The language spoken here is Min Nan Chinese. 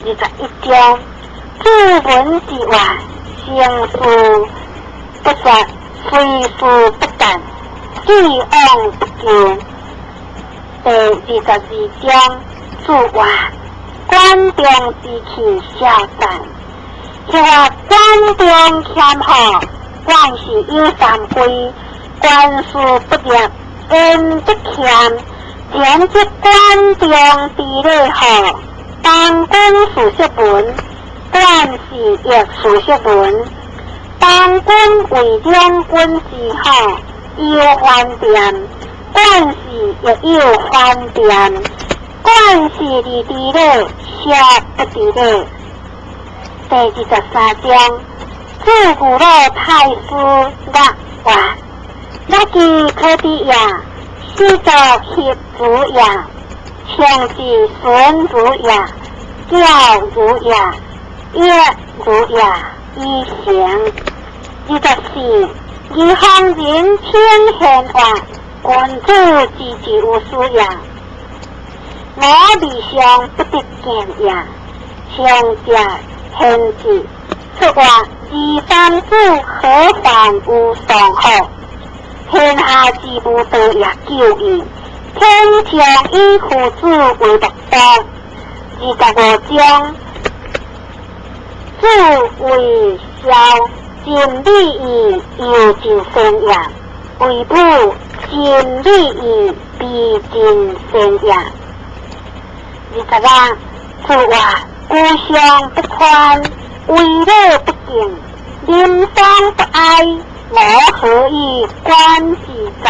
21章，注文之話，成事不絕，隨事不斷，既往不咎。第22章，注話，管中之氣消散。是話管中謙和，管事有三歸，管事不入，言則謙，前則管中之禮號。當君事實文，管事亦事實文。當君為兩軍之好，有翻店，管事亦有翻店。管事而知禮，穡不知禮。第23章，注牛錄太師樂話，樂其可知也，始作協主也。強之孫如也，教如也，曰如也，以成。24，義方人稱賢話，君子之之有思也。我未嘗不得見也，常者賢智，出話二三子何患無喪乎？天下之無道也久矣。天將以夫子為樂道。25章，注為孝，盡禮義猶盡善也；為母，盡禮義必盡善也。26，注話居上不寬，為禮不敬，臨喪不哀，我何以觀之哉？